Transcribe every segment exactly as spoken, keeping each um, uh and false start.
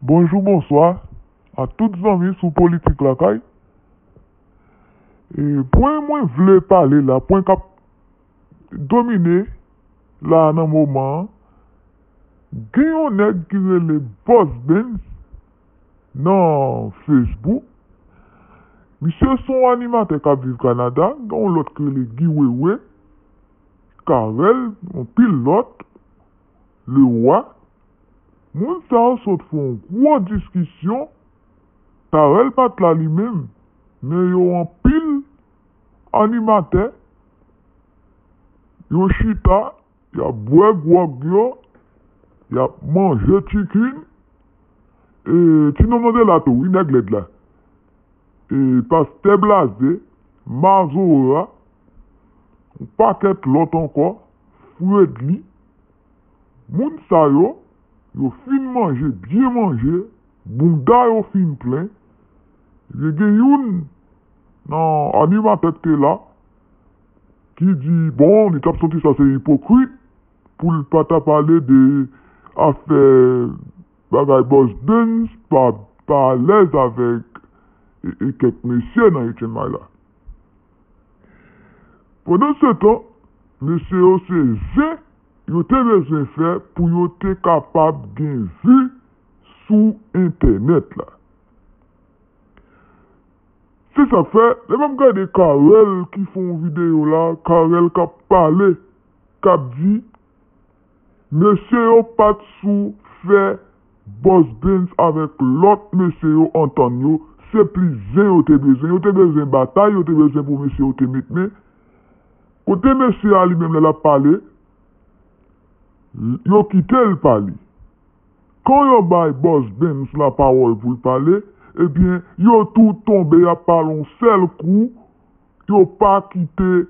Bonjou, bonswa a tout zanmi sou Politik Lakay. E, pwen mwen vle pale la, pwen k ap domine la nan moman an, gen yon nèg ki rele Boss Benz nan Facebook. Misye se yon animatè k ap viv Kanada, gen yon lòt ki rele Guy Wewe, Carel, yon pil lòt, Leroy. Moun sa yo sot fè yon gwo diskisyon. Carel pa t la li menm, men yo anpil animatè, yo chita, y ap bwè gwòg yo, y ap manje chicken. E, ti nonm nan te la tou, wi, nèg lèd la. E, Pastè Blaze, Mazora, yon pakèt lòt ankò, Fredly. Moun sa yo, yo fin manje, byen manje, bounda yo fin plen. Ebyen, gen youn nan animatè k te la, ki di, bon, li t ap santi sa se ipokrit pou l pa ta pale de afè bagay Boss Benz, pa, pa alèz avèk e, e kèk mesye nan H M I la. Pandansetan, mesye yo se zen yo te bezwen fè pou yo te kapab gen vi sou entènèt la. Se sa k fè, lè m ap gade Carel ki fè yon videyo la, Carel k ap pale, k ap di, mesye yo pa t sou fè Boss Benz avèk lòt mesye yo antann yo, se plis zen yo te bezwen. Yo te bezwen batay, yo te bezwen pou mesye yo te met men. Kote mesye a li menm lè l ap pale, yo kite l pale. Kan yo bay Boss Benz lapawòl pou l pale, ebyen, yo tout tonbe y ap pale yon sèl kou, yo pa kite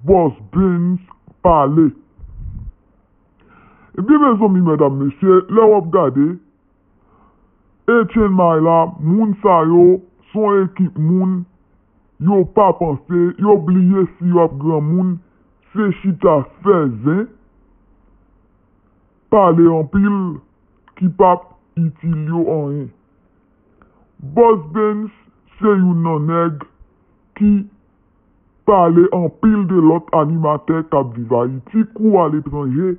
Boss Benz pale. Ebyen, mezanmi, medam, mesye, lè w ap gade, H M I la, moun sa yo, se yon ekip moun, yo pa panse, yo bliye si y ap granmoun, se chita fè zen, pale anpil, ki p ap itil yo anyen. Boss Benz se youn nan nèg ki pale anpil de lòt animatè k ap viv Ayiti kou aletranje,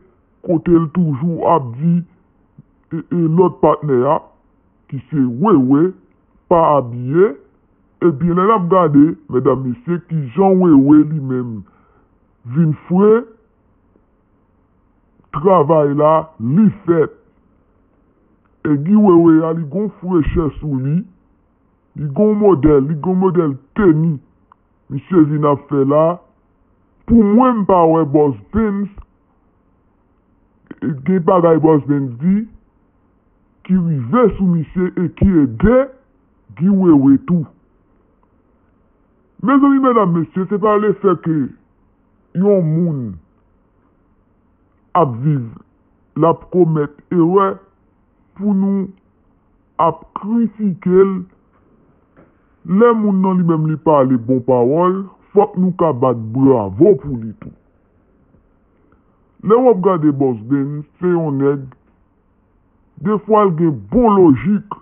kote l toujou ap di e, e lòt patnè a, ki se Wewe, pa abiye. Ebyen, lè n ap gade, medam, mesye, kijan Wewe li menm vin fre, travay la, li fèt. E Guy Wewe a, li gon frechè sou li, li gon modèl, li gon modèl teni misye vin ap fè la. Pou mwen, m pa wè Boss Benz, gen bagay Boss Benz di, ki rive sou misye e ki ede Guy Wewe tou. Mezanmi, medam, mesye, se pa lefèt ke yon moun ap viv, l ap komèt erè pou nou ap kritike l. Lè moun nan li menm li pale bon pawòl, fòk nou ka bat bravo pou li tou. Lè w ap gade Boss Benz, se yon nèg, defwa l gen bon lojik.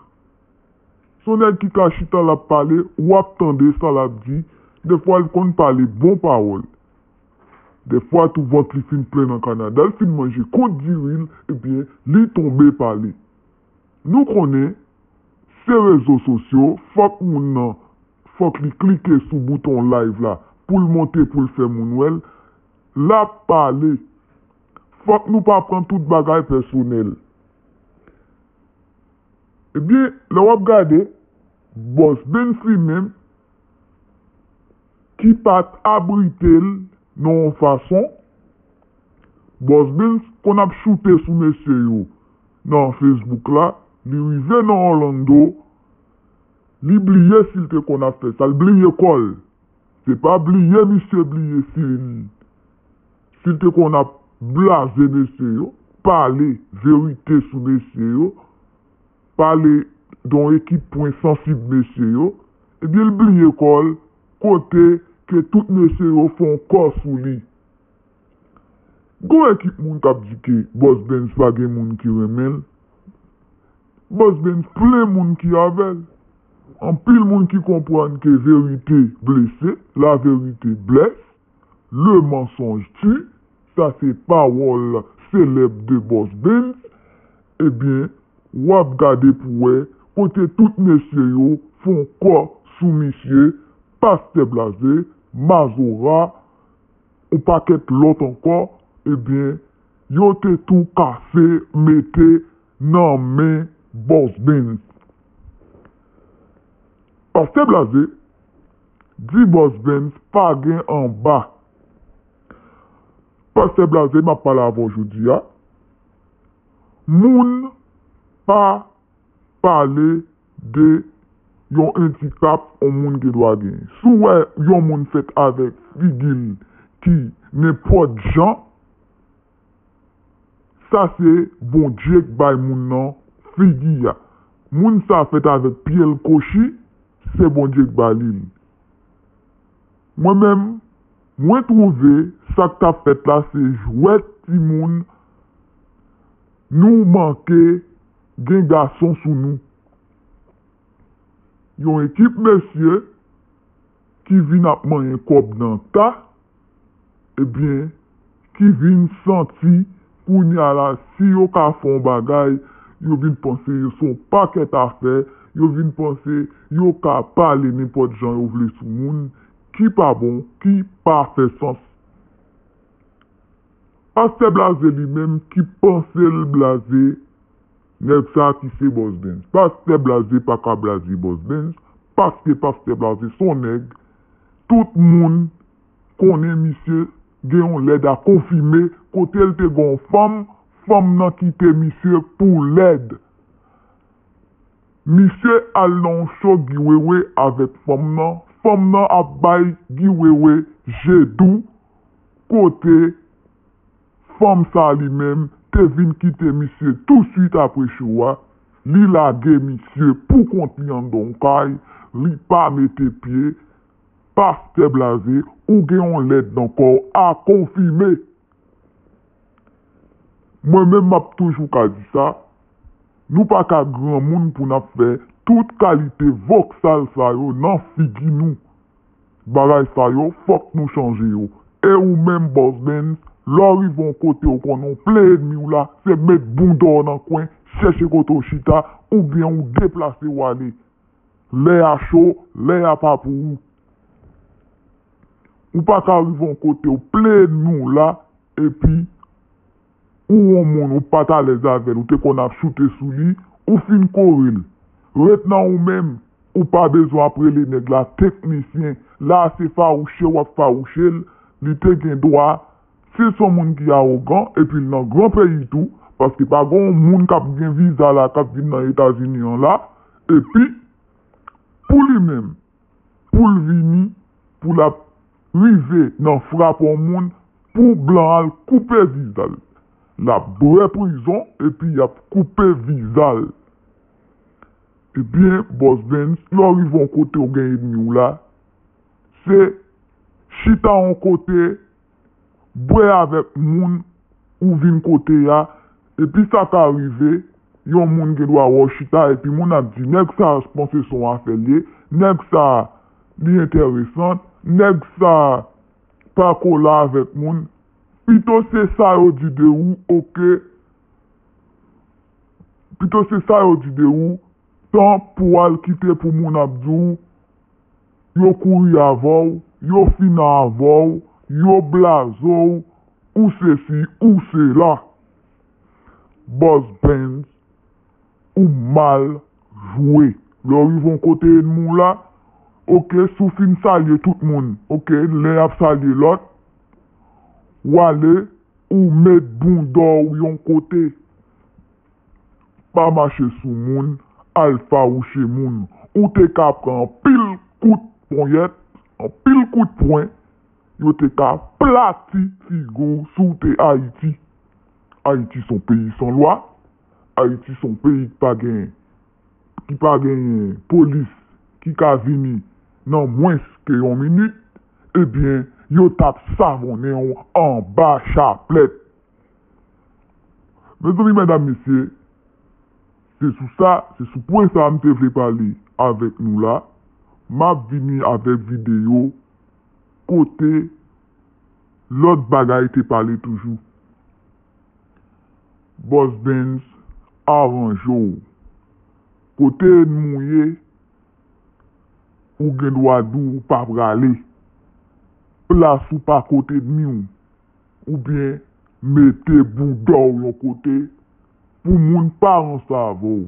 Se yon nèg ki ka chita l ap pale, w ap tande sa l ap di, defwa l konn pale bon pawòl. Defwa tou vant li fin plen nan Kanada, l fin manje kont diri l, ebyen, li tonbe pale. Nou konnen, se rezo sosyo, fòk moun nan, fòk li klike sou bouton live la pou l monte, pou l fè moun wè l. L ap pale. Fòk nou pa pran tout bagay pèsonèl. Ebyen, lè w ap gade, Boss Benz li menm, ki pa t abrite l nan yon fason, Boss Benz konn ap choute sou mesye yo nan Facebook la, li rive nan Orlando, li bliye si l te konn ap fè sa, l bliye kò l. Se pa bliye misye bliye si l, si l te konn ap blaze mesye yo, pale verite sou mesye yo, pale de yon ekip pwen sansib mesye yo, ebyen l bliye kò l, kote ke tout mesye yo fè yon kò sou li. Gon ekip moun k ap di ke Boss Benz pa gen moun ki renmen l. Boss Benz plen moun ki avè l. Anpil moun ki konprann ke verite blese, la vérité blesse, le mensonge tue, sa se pawòl selèb de Boss Benz, ebyen, w ap gade pou wè kote tout mesye yo fon kò sou misye, Pastè Blaze, Mazora, yon pakèt lòt ankò, ebyen, yo te tou kase mete nan men Boss Benz. Pastè Blaze di Boss Benz pa gen anba. Pastè Blaze, m ap pale avè w jodi a. Moun pa pale de yon andikap yon moun gen dwa genyen. Si w wè yon moun fèt avèk figi l ki nenpòt jan, sa se Bondye k bay moun nan figi a. Moun sa fèt avèk pye l kochi, se Bondye k ba li l. Mwen menm, mwen twouve sa k t ap fèt la se jwèt timoun, nou manke gen gason sou nou. Yon ekip mesye ki vin ap manyen kòb nan ta, ebyen, ki vin santi kounye a la, si yo ka fè yon bagay, yo vin panse yo se yon pakèt afè, yo vin panse yo ka pale nenpòt jan yo vle sou moun, ki pa bon, ki pa fè sans. Pastè Blaze li menm ki panse l blaze, nèg sa ki se Boss Benz. Pastè Blaze pa ka blaze Boss Benz, paske Pastè Blaze se yon nèg, tout moun konnen misye gen yon lèd a konfime, kote l te gen yon fanm, fanm nan kite misye pou lèd. Misye al nan yon cho Guy Wewe avèk fanm nan, fanm nan ap bay Guy Wewe je dou, kote fanm sa li menm te vin kite misye touswit apre cho a, li lage misye pou kont li anndan yon kay, li pa mete pye, Pastè Blaze, ou gen yon lèd nan kò w a konfime. Mwen menm m ap toujou ka di sa, nou pa ka granmoun pou n ap fè tout kalite voksal sa yo nan figi nou. Bagay sa yo, fòk nou chanje yo. E ou menm Boss Benz, lè w rive yon kote ou konnen w plen ènmi w la, se met bounda w nan kwen, chèche kote w chita, oubyen ou deplase w ale. Lè a cho, lè a pa pou ou. Ou pa ka rive yon kote ou plen ènmi w la, epi ou yon moun ou pa t alèz avè l, ou te konn ap choute sou li, ou fin kore l. Ret nan ou menm, ou pa bezwen ap rele nèg la teknisyen. La a se fawouche w ap fawouche l, li te gen dwa, si se yon moun ki awogan, epi l nan gran peyi tou, paske pa gen yon moun k ap gen viza la, k ap vin nan Etazini an la, epi, pou li menm, pou l vini, pou l ap rive nan frape yon moun, pou blan al koupe viza l. L ap bwè prizon, epi y ap koupe viza l. Ebyen, Boss Benz, lè w rive yon kote ou gen ènmi w la, se chita yon kote, bwè avèk moun ou vin kote a, epi sa ka rive, yon moun gen dwa wè w chita, epi moun ap di, nèg sa a panse se yon afè l ye, nèg sa a, li enteresan, nèg sa a pa ko la avèk moun. Pito se sa yo di de ou, oke, pito se sa yo di de ou, tan pou w al kite pou moun ap di w, yo kouri avè w, yo fina avè w, yo blaze w, ou sesi, ou sela. Boss Benz, ou mal jwe. Lè w rive yon kote ènmi w la, oke, si w fin salye tout moun, oke, len ap salye lòt, w ale, ou met bounda w yon kote. Pa mache sou moun, al fawouche moun. Ou te ka pran anpil kout ponyèt, anpil kout pwen, yo te ka plati figi w si w te Ayiti. Ayiti se yon peyi san lwa, Ayiti se yon peyi ki pa gen, ki pa genyen polis ki ka vini nan mwens ke yon minit, ebyen, yo t ap savonnen w anba chaplèt. Mezanmi, medam, mesye, Se sou sa, se sou pwen sa a m te vle pale avèk nou la. M ap vini avèk videyo kote lòt bagay te pale toujou. Bòs Benz, aranje w. Kote ènmi w ye, ou gen dwa di w pa prale. Plas ou pa kote ènmi w. Oubyen mete bouda w yon kote pou moun pa ranse avè w.